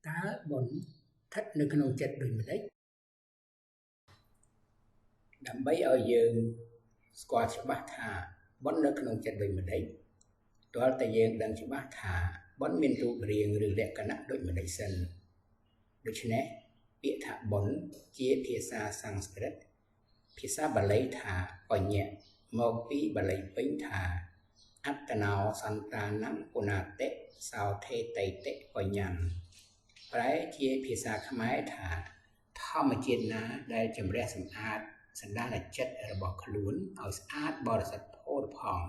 តើបុណ្យស្ថិតនៅក្នុងចិត្តដូចម្តេចដើម្បីឲ្យយើងស្គាល់ច្បាស់ថាបុណ្យនៅក្នុងចិត្តដូចម្តេចទាល់តែយើងដឹងច្បាស់ថាបុណ្យមានរូបរាងឬលក្ខណៈដូចម្តេចសិនដូច្នេះពាក្យថាបុណ្យជាភាសាសំស្ក្រឹតភាសាបាលីថាបញ្ញៈមកពីបាលីពេញថាអត្តនោសន្តានំពុណាតិសោធេតៃតិបញ្ញំប្រែជាភាសាខ្មែរថាធម្មជាតិណាដែលជំរះសម្អាតសន្តានចិត្តរបស់ខ្លួនឲ្យស្អាតបរិសុទ្ធផូរផង់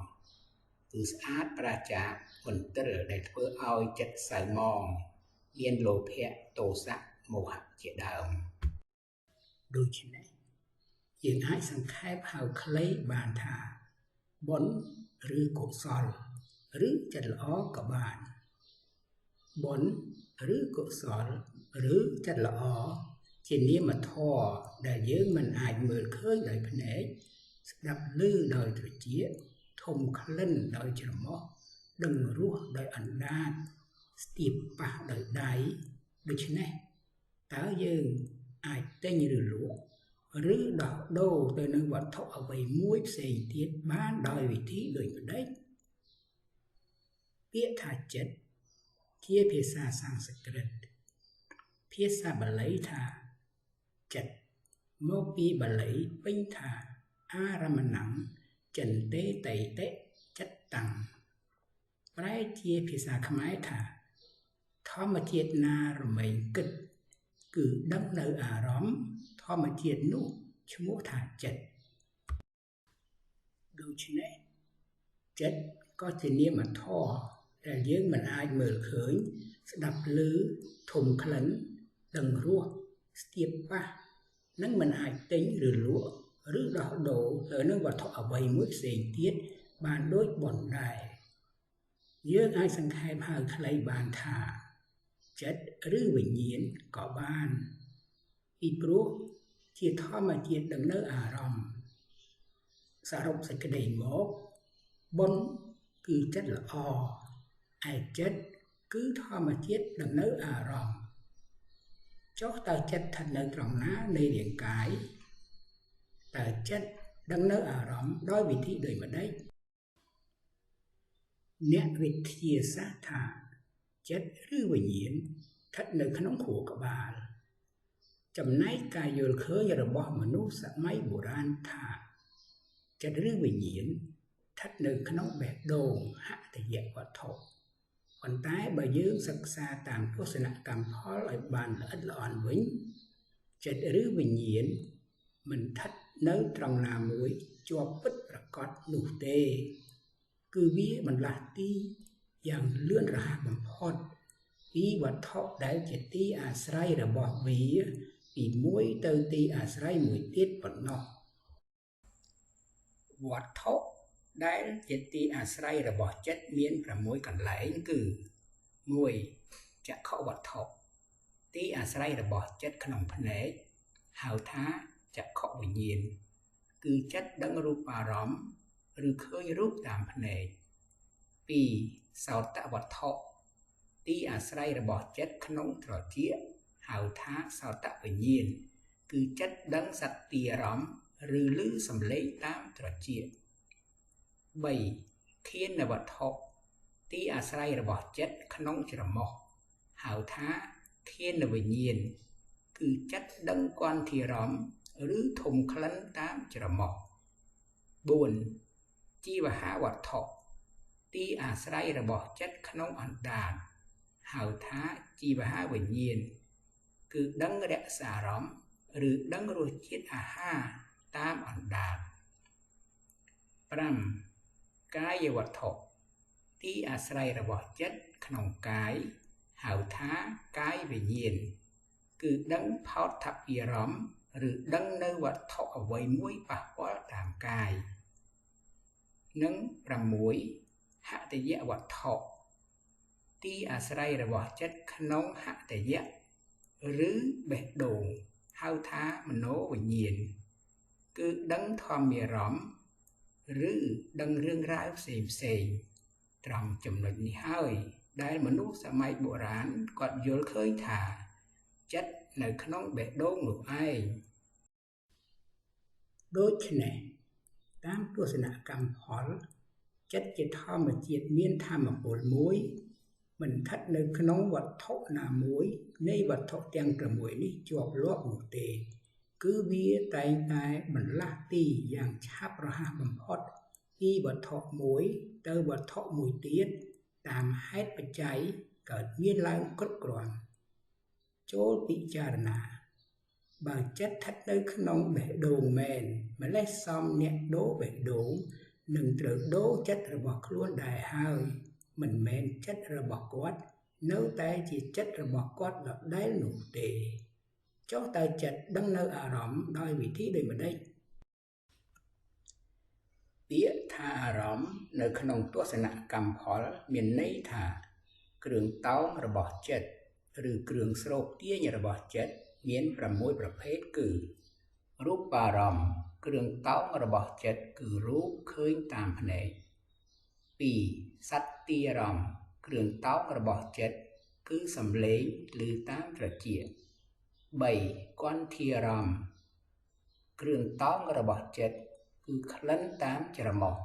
គឺស្អាតប្រាសចាកមន្ទិលដែលធ្វើឲ្យចិត្តសៅហ្មងមានលោភៈទោសៈមោហៈជាដើមដូច្នេះយើងអាចសង្ខេបហៅខ្លីបានថាបុណ្យឬកុសលឬចិត្តល្អក៏បានបុណ្យឬកុសលឬចិត្តល្អជានាមធម៌ដែលយើងមិនអាចមើលឃើញដោយភ្នែកស្ដាប់ឮដោយត្រចៀកធំក្លិនដោយច្រមុះដឹងរសដោយអណ្ដាតស្ទាបប៉ះដោយដៃដូច្នេះតើយើងអាចទិញឬលក់ឬដោះដូរទៅនឹងវត្ថុអ្វីមួយផ្សេងទៀតបានដោយវិធីដូចម្តេចពាក្យថាចិត្តជាភាសាសំស្ក្រឹតភាសាបាលីថាចិត្តមកពីបាលីពេញថាអារមណំចិន្ទេតៃតិចិត្តតាំងប្រែជាភាសាខ្មែរថាធម្មជាតិណារមែងគិតគឺដឹងនៅអារម្មណ៍ធម្មជាតិនោះឈ្មោះថាចិត្តដូច្នេះចិត្តក៏ជានាមធម៌ដែលយើងមិនអាចមើលឃើញស្ដាប់ឮធំក្លិនដឹងរសស្ទាបប៉ះនិងមិនអាចទិញឬលក់ឬដោះដូរទៅនឹងវត្ថុអ្វីមួយផ្សេងទៀតបានដូចបុណ្យដែរយើងអាចសង្ខេបហៅខ្លីបានថាចិត្តឬវិញ្ញាណក៏បានពីព្រោះជាធម្មជាតិដឹងនៅអារម្មណ៍សរុបសេចក្តីមកបុណ្យគឺចិត្តល្អឯចិត្តគឺធម្មជាតិដឹងនៅអារម្មណ៍ចុះតើចិត្តស្ថិតនៅត្រង់ណានៃរាងកាយតើចិត្តដឹងនៅអារម្មណ៍ដោយវិធីដូចម្តេចអ្នកវិទ្យាសាស្ត្រថាចិត្តឬវិញ្ញាណស្ថិតនៅក្នុងខួរក្បាលចំណែកការយល់ឃើញរបស់មនុស្សសម័យបុរាណថាចិត្តឬវិញ្ញាណស្ថិតនៅក្នុងបេះដូងហតយវត្ថុប៉ុន្តែបើយើងសិក្សាតាមទស្សនកម្មផលឲ្យបានល្អិតល្អន់វិញចិត្តឬវិញ្ញាណមិនស្ថិតនៅត្រង់ណាមួយជាប់ពិតប្រាកដនោះទេគឺវាបន្លាស់ទីយ៉ាងលឿនរហ័សបំផុតពីវត្ថុដែលជាទីអាស្រ័យរបស់វាពីមួយទៅទីអាស្រ័យមួយទៀតប៉ុណ្ណោះវត្ថុដែលជាទីអាស្រ័យរបស់ចិត្តមាន6កន្លែងគឺ1ចក្ខុវត្ថុទីអាស្រ័យរបស់ចិត្តក្នុងភ្នែកហៅថាចក្ខុវិញ្ញាណគឺចិត្តដឹងរូបអារម្មណ៍ឬឃើញរូបតាមភ្នែក2សោតវត្ថុទីអាស្រ័យរបស់ចិត្តក្នុងត្រចៀកហៅថាសោតវិញ្ញាណគឺចិត្តដឹងសត្ទារម្មណ៍ឬឮសំឡេងតាមត្រចៀក3ឃានវត្ថុទីអាស្រ័យរបស់ចិត្តក្នុងច្រមុះហៅថាឃានវិញ្ញាណគឺចិត្តដឹងគន្ធារម្មណ៍ឬធំក្លិនតាមច្រមុះ4ជីវហាវត្ថុទីអាស្រ័យរបស់ចិត្តក្នុងអណ្ដាតហៅថាជីវហាវិញ្ញាណគឺដឹងរក្សាអារម្មណ៍ឬដឹងរសជាតិអាហារតាមអណ្ដាត5កាយវត្ថុទីអាស្រ័យរបស់ចិត្តក្នុងកាយហៅថាកាយវិញ្ញាណគឺដឹងផោដ្ឋភិរម្មណ៍ឬដឹងនៅវត្ថុអ្វីមួយប៉ះពាល់តាមកាយនិង6ហតយវត្ថុទីអាស្រ័យរបស់ចិត្តក្នុងហតយៈឬបេះដូងហៅថាមโนវិញ្ញាណគឺដឹងធម្មារម្មណ៍ឬដឹងរឿងរ៉ាវផ្សេងផ្សេងត្រង់ចំណុចនេះហើយ ដែលមនុស្សសម័យបុរាណគាត់យល់ឃើញថាចិត្តនៅក្នុងបេះដូងនោះឯងដូច្នេះតាមទស្សនកម្មផលចិត្តជាធម្មជាតិមានធម៌ពលមួយមិនស្ថិតនៅក្នុងវត្ថុណាមួយនៃវត្ថុទាំង6នេះជាប់លាប់នោះទេគឺវាតែងតែបន្លាស់ទីយ៉ាងឆាប់រហ័សបំផុតពីវត្ថុមួយទៅវត្ថុមួយទៀតតាមហេតុបច្ច័យកើតមានឡើងគ្រប់គ្រាន់ចូលពិចារណាបើចិត្តស្ថិតនៅក្នុងបេះដូងមែនម្លេះសមអ្នកដូរបេះដូងនឹងត្រូវដូរចិត្តរបស់ខ្លួនដែរហើយមិនមែនចិត្តរបស់គាត់នៅតែជាចិត្តរបស់គាត់ដដែលនោះទេចុះតើចិត្តដឹងនៅអារម្មណ៍ដោយវិធីដូចម្តេចពាក្យថាអារម្មណ៍នៅក្នុងទស្សនកម្មផលមានន័យថាគ្រឿងតោងរបស់ចិត្តឬគ្រឿងស្រូបទាញរបស់ចិត្តមាន6ប្រភេទគឺរូបារម្មណ៍គ្រឿងតោងរបស់ចិត្តគឺរូបឃើញតាមភ្នែក2សត្ទារម្មណ៍គ្រឿងតោងរបស់ចិត្តគឺសំឡេងឮតាមត្រចៀក3គន្ធារម្មណ៍គ្រឿងតោងរបស់ចិត្តគឺក្លិនតាមច្រមុះ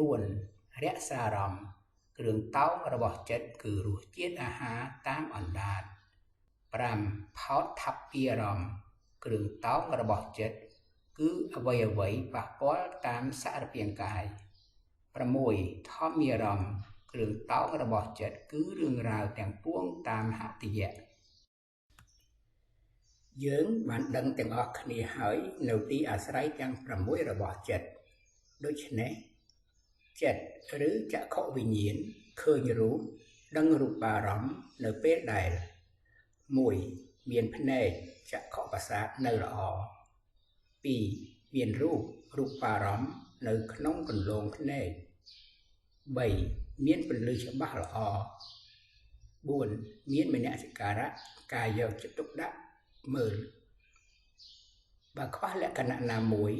4រសារម្មណ៍គ្រឿងតោងរបស់ចិត្តគឺរសជាតិអាហារតាមអណ្ដាត5ផោតថព្វារម្មណ៍គ្រឿងតោងរបស់ចិត្តគឺអ្វីអ្វីប៉ះពាល់តាមសារពាង្គកាយ6ធម្មារម្មណ៍គ្រឿងតោងរបស់ចិត្តគឺរឿងរ៉ាវទាំងពួងតាមហតិយៈយើងបានដឹងទាំងអស់គ្នាហើយនៅទីអាស្រ័យទាំង6របស់ចិត្តដូច្នេះចិត្តឬចក្ខុវិញ្ញាណឃើញរូបដឹងរូបារម្មណ៍នៅពេលដែល1មានភ្នែកចក្ខុប្រសាទនៅល្អ2មានរូបរូបារម្មណ៍នៅក្នុងកន្លងភ្នែក3មានពន្លឺច្បាស់ល្អ4មានមនសិការៈការយកចិត្តទុកដាក់មើលបើខ្វះលក្ខណៈណាមួយ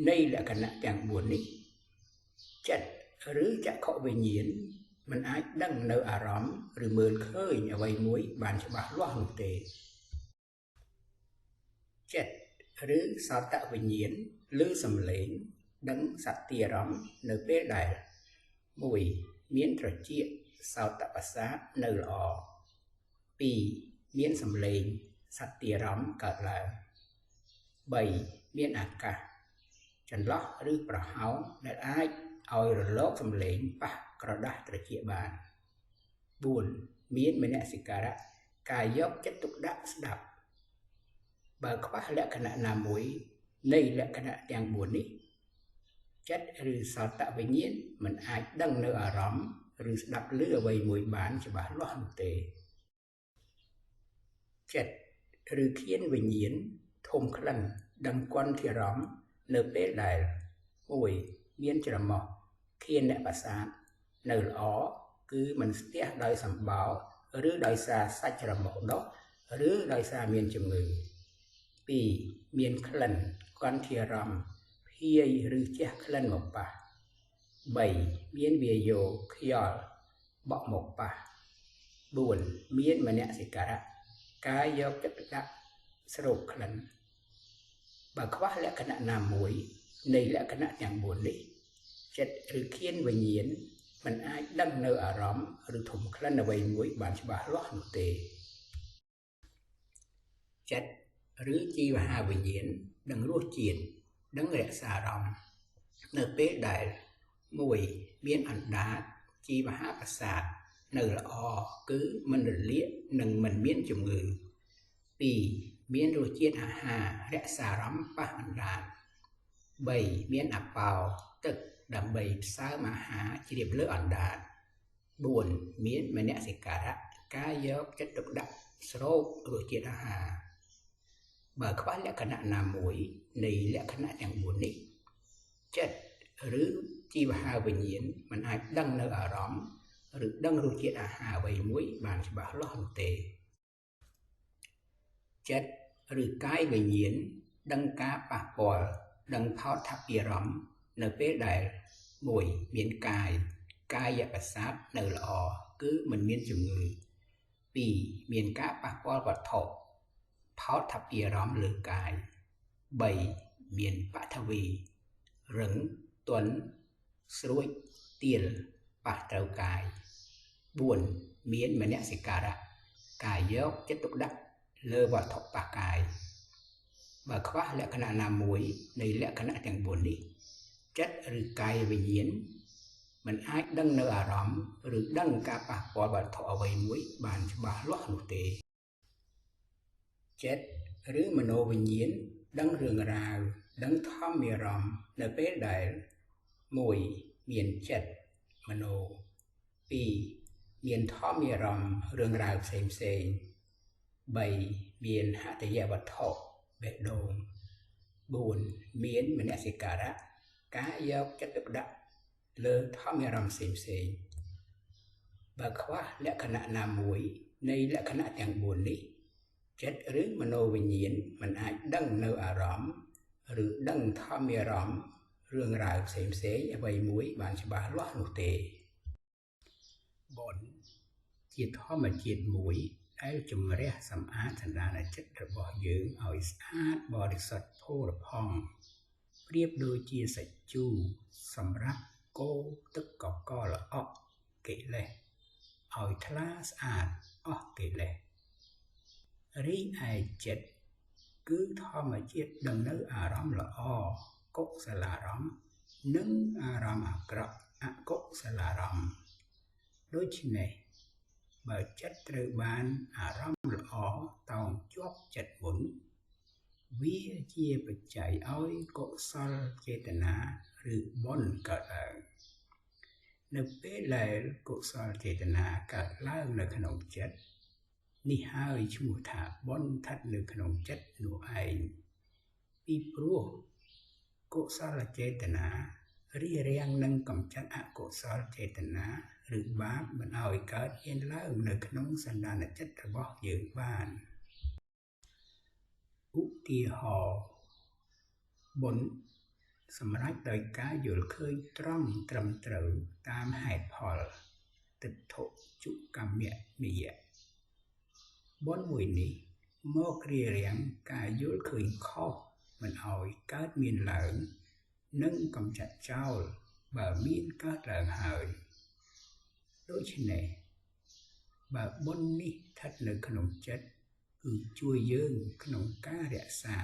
នៃលក្ខណៈទាំង4នេះចិត្តឬចក្ខុវិញ្ញាណមិនអាចដឹងនៅអារម្មណ៍ឬមើលឃើញអ្វីមួយបានច្បាស់លាស់នោះទេចិត្តឬសោតវិញ្ញាណឬសំឡេងដឹងសត្ទារម្មណ៍នៅពេលដែល1មានត្រចៀកសោតប្រសាទនៅល្អ2មានសំឡេងសត្ទារម្មណ៍កើតឡើង3មានអាកាសចន្លោះឬប្រហោងដែលអាចឲ្យរលកសំឡេងប៉ះក្រដាសត្រចៀកបាន4មានមនសិការៈការយកចិត្តទុកដាក់ស្ដាប់បើខ្វះលក្ខណៈណាមួយនៃលក្ខណៈទាំង4នេះចិត្តឬសោតវិញ្ញាណមិនអាចដឹងនៅអារម្មណ៍ឬស្ដាប់ឮអ្វីមួយបានច្បាស់លាស់នោះទេចិត្តឬឃានវិញ្ញាណធំក្លិនដឹងគន្ធារម្មណ៍នៅពេលដែល1មានច្រមុះឃានប្រសាទនៅល្អគឺមិនស្ទះដោយសម្បោរឬដោយសារសាច់ច្រមុះដុះឬដោយសារមានជំងឺ2មានក្លិនគន្ធារម្មណ៍ភាយឬជះក្លិនមកប៉ះ3មានវាយោខ្យល់បក់មកប៉ះ4មានមនសិការៈការយកចិត្តទុកដាក់ស្រូបក្លិនបើខ្វះលក្ខណៈណាមួយនៃលក្ខណៈទាំង4នេះចិត្តឬឃានវិញ្ញាណមិនអាចដឹងនៅអារម្មណ៍ឬធំក្លិនអ្វីមួយបានច្បាស់លាស់នោះទេចិត្តឬជីវហាវិញ្ញាណដឹងរសជាតិដឹងរក្សាអារម្មណ៍នៅពេលដែល1មានអណ្ដាតជីវហាប្រសាទនៅល្អគឺមិនរលាកនិងមិនមានជំងឺ2មានរសជាតិអាហាររក្សាអារម្មណ៍ប៉ះអណ្ដាត3មានអាប៉ោទឹកដើម្បីផ្សើមអាហារជ្រាបលើអណ្ដាត4មានមនសិការៈការយកចិត្តទុកដាក់ស្រូបរសជាតិអាហារបើខ្វះលក្ខណៈណាមួយនៃលក្ខណៈទាំង4នេះចិត្តឬជីវហាវិញ្ញាណមិនអាចដឹងនៅអារម្មណ៍ឬដឹងរសជាតិអាហារអ្វីមួយបានច្បាស់លាស់នោះទេចិត្តឬកាយវិញ្ញាណដឹងការប៉ះពាល់ដឹងផោតថព្វារម្មណ៍នៅពេលដែល1មានកាយកាយប្រសាទនៅល្អ គឺមិនមានជំងឺ2មានការប៉ះពាល់វត្ថុផោតភារម្មណ៍លើកាយ3មានបឋវីរឹងទន់ស្រួចទៀលប៉ះត្រូវកាយ4មានមនសិការៈកាយយកចិត្តទុកដាក់លើវត្ថុប៉ះកាយបើខ្វះលក្ខណៈណាមួយនៃលក្ខណៈទាំង4នេះចិត្តឬកាយវិញ្ញាណមិនអាចដឹងនៅអារម្មណ៍ឬដឹងការប៉ះពាល់វត្ថុអ្វីមួយបានច្បាស់លាស់នោះទេចិត្តឬមโนវិញ្ញាណដឹងរឿងរ៉ាវដឹងធម្មអារម្មណ៍នៅពេលដែល1មានចិត្តមโน2មានធម្មអារម្មណ៍រឿងរ៉ាវផ្សេងផ្សេង3មានហតយវត្ថុបេះដូង4មានមនសិការៈការយកចិត្តទុកដាក់លើធម្មអារម្មណ៍ផ្សេងផ្សេងបើខ្វះលក្ខណៈណាមួយនៃលក្ខណៈទាំង4នេះចិត្តឬមโนវិញ្ញាណមិនអាចដឹងនៅអារម្មណ៍ឬដឹងធម្មអារម្មណ៍រឿងរ៉ាវផ្សេងផ្សេងអ្វីមួយបានច្បាស់លាស់នោះទេបុណ្យជាធម្មជាតិមួយដែលជំរះសម្អាតសន្តានចិត្តរបស់យើងឲ្យស្អាតបរិសុទ្ធផូរផង់ប្រៀបដូចជាសាច់ជូរសម្រាប់កូរទឹកកកល្អក់កិលេសឲ្យថ្លាស្អាតអស់កិលេសរីឯចិត្តគឺធម្មជាតិដឹងនៅអារម្មណ៍ល្អកុសលារម្មណ៍និងអារម្មណ៍អាក្រក់អកុសលារម្មណ៍ដូច្នេះបើចិត្តត្រូវបានអារម្មណ៍ល្អតោងជាប់ចិត្តមុនវាជាបច្ច័យឲ្យកុសលចេតនាឬបុណ្យកើតឡើងនៅពេលដែលកុសលចេតនាកើតឡើងនៅក្នុងចិត្តនេះហើយឈ្មោះថាបុណ្យស្ថិតនៅក្នុងចិត្តនោះឯងពីព្រោះកុសលចេតនារារាំងនឹងកម្ចាត់អកុសលចេតនាឬបាបមិនឲ្យកើតមានឡើងនៅក្នុងសន្តានចិត្តរបស់យើងបានឧទាហរណ៍បុណ្យសម្រេចដោយការយល់ឃើញត្រង់ត្រឹមត្រូវតាមហេតុផលទិដ្ឋុជកម្មនិយៈបុណ្យមួយនេះមករារាំងការយល់ឃើញខុសមិនឲ្យកើតមានឡើងនិងកម្ចាត់ចោលបើមានកើតឡើងហើយដូច្នេះបើបុណ្យនេះស្ថិតនៅក្នុងចិត្តគឺជួយយើងក្នុងការរក្សា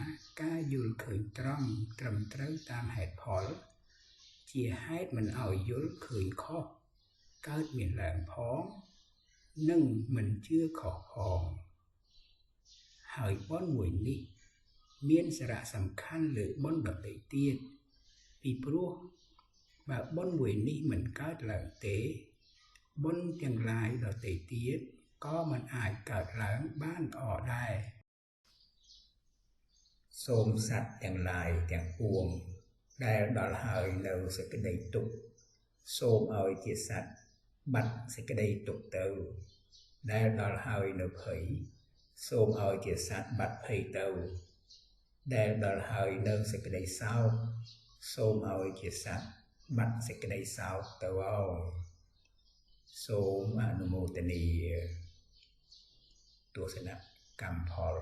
ការយល់ឃើញត្រង់ត្រឹមត្រូវតាមហេតុផលជាហេតុមិនឲ្យយល់ឃើញខុសកើតមានឡើងផងនិងមិនជឿខុសផងហើយបុណ្យមួយនេះមានសារៈសំខាន់លើបុណ្យដទៃទៀតពីព្រោះបើបុណ្យមួយនេះមិនកើតឡើងទេបុណ្យទាំងឡាយដទៃទៀតក៏មិនអាចកើតឡើងបានល្អដែរសូមសត្វទាំងឡាយទាំងពួងដែលដល់ហើយនៅសេចក្តីទុក្ខសូមឲ្យជាសត្វបាត់សេចក្តីទុក្ខទៅដែលដល់ហើយនៅភ័យសូមឲ្យជាសត្វបាត់ភ័យទៅដែលដល់ហើយនៅសេចក្តីសោកសូមឲ្យជាសត្វបាត់សេចក្តីសោកទៅអោសូមអនុមោទនាទស្សនកម្មផល